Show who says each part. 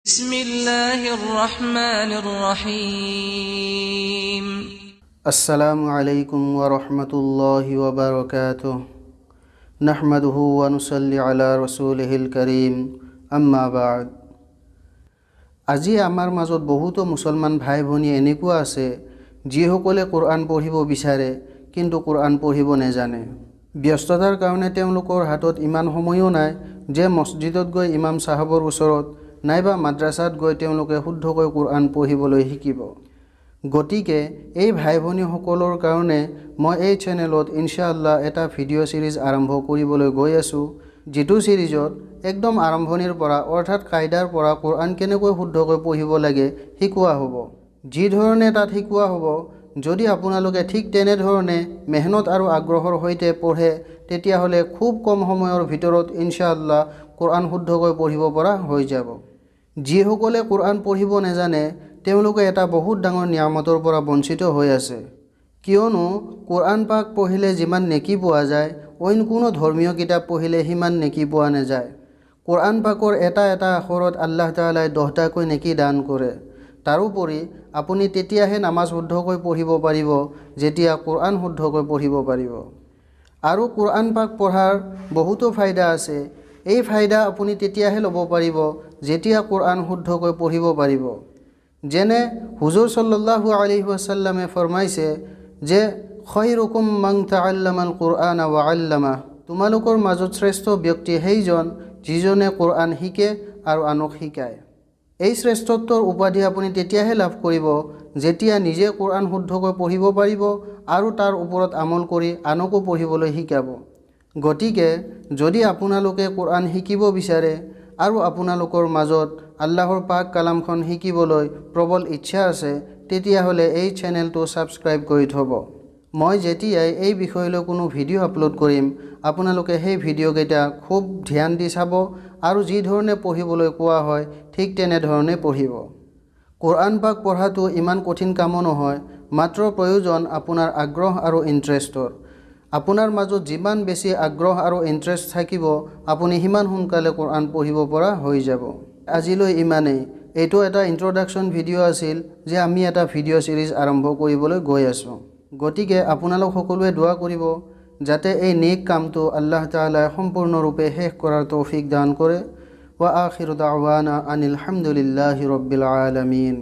Speaker 1: بسم الله الرحمن الرحيم.
Speaker 2: السلام عليكم ورحمة الله وبركاته. نحمده ونصلي على رسوله الكريم. أما بعد। আজি আমাৰ মাজত বহুতো মুছলমান ভাই ভনী এনেকুৱা আছে, যিসকলে কোৰআন পঢ়িব বিচাৰে, কিন্তু কোৰআন পঢ়িব নেজানে। ব্যস্ততাৰ কাৰণে তেওঁলোকৰ হাতত ইমান সময়ো নাই যে মছজিদত গৈ ইমাম চাহাবৰ ওচৰত নাইবা মাদ্ৰাছাত গৈ তেওঁলোকে শুদ্ধকৈ কোৰআন পঢ়িবলৈ শিকিব। গতিকে এই ভাই ভনীসকলৰ কাৰণে মই এই চেনেলত ইনশাআল্লাহ এটা ভিডিঅ' ছিৰিজ আৰম্ভ কৰিবলৈ গৈ আছোঁ, যিটো ছিৰিজত একদম আৰম্ভণিৰ পৰা, অৰ্থাৎ কায়দাৰ পৰা কোৰআন কেনেকৈ শুদ্ধকৈ পঢ়িব লাগে শিকোৱা হ'ব। যি ধৰণে তাত শিকোৱা হ'ব, যদি আপোনালোকে ঠিক তেনেধৰণে মেহনত আৰু আগ্ৰহৰ সৈতে পঢ়ে, তেতিয়াহ'লে খুব কম সময়ৰ ভিতৰত ইনশাআল্লাহ কোৰআন শুদ্ধকৈ পঢ়িব পৰা হৈ যাব। যিসকলে কোৰআন পঢ়িব নেজানে, তেওঁলোকে এটা বহুত ডাঙৰ নিয়ামতৰ পৰা বঞ্চিত হৈ আছে। কিয়নো কোৰআন পাক পঢ়িলে যিমান নেকি পোৱা যায়, অইন কোনো ধৰ্মীয় কিতাপ পঢ়িলে সিমান নেকি পোৱা নাযায়। কোৰআন পাকৰ এটা এটা আখৰত আল্লাহ তাআলাই 10টাকৈ নেকি দান কৰে। তাৰোপৰি আপুনি তেতিয়াহে নামাজ শুদ্ধকৈ পঢ়িব পাৰিব, যেতিয়া কোৰআন শুদ্ধকৈ পঢ়িব পাৰিব। আৰু কোৰআন পাক পঢ়াৰ বহুতো ফাইদা আছে। এই ফাইদা আপুনি তেতিয়াহে ল'ব পাৰিব, যেতিয়া কোৰআন শুদ্ধকৈ পঢ়িব পাৰিব। যেনে হুজুৰ সাল্লাল্লাহু আলাইহি ৱাছাল্লামে ফৰমাইছে যে খৈৰুকুম মান তাআল্লামাল কোৰআন ওয়া আল্লামা, তোমালোকৰ মাজত শ্ৰেষ্ঠ ব্যক্তি সেইজন, যিজনে কোৰআন শিকে আৰু আনক শিকায়। এই শ্ৰেষ্ঠত্বৰ উপাধি আপুনি তেতিয়াহে লাভ কৰিব, যেতিয়া নিজে কোৰআন শুদ্ধকৈ পঢ়িব পাৰিব আৰু তাৰ ওপৰত আমল কৰি আনকো পঢ়িবলৈ শিকাব। গতিকে যদি আপোনালোকে কোৰআন শিকিব বিচাৰে আৰু আপোনালোকৰ মাজত আল্লাহৰ পাক কালামখন শিকিবলৈ প্ৰবল ইচ্ছা আছে, তেতিয়াহ'লে এই চেনেলটো ছাবস্ক্ৰাইব কৰি থ'ব। মই যেতিয়াই এই বিষয়লৈ কোনো ভিডিঅ' আপলোড কৰিম, আপোনালোকে সেই ভিডিঅ'কেইটা খুব ধ্যান দি চাব আৰু যি ধৰণে পঢ়িবলৈ কোৱা হয়, ঠিক তেনেধৰণে পঢ়িব। কোৰআন পাক পঢ়াটো ইমান কঠিন কামো নহয়, মাত্ৰ প্ৰয়োজন আপোনাৰ আগ্ৰহ আৰু ইণ্টাৰেষ্টৰ। আপোনাৰ মাজত যিমান বেছি আগ্ৰহ আৰু ইণ্টাৰেষ্ট থাকিব, আপুনি সিমান সোনকালে কোৰআন পঢ়িব পৰা হৈ যাব। আজিলৈ ইমানেই। এইটো এটা ইণ্ট্ৰডাকশ্যন ভিডিঅ' আছিল যে আমি এটা ভিডিঅ' ছিৰিজ আৰম্ভ কৰিবলৈ গৈ আছোঁ। গতিকে আপোনালোক সকলোৱে দোৱা কৰিব, যাতে এই নেক কামটো আল্লাহ তাআলাই সম্পূৰ্ণৰূপে শেষ কৰাৰ তৌফিক দান কৰে। ৱা আখিৰু দাৱানা আনিল হামদুলিল্লাহি ৰব্বিল আলামিন।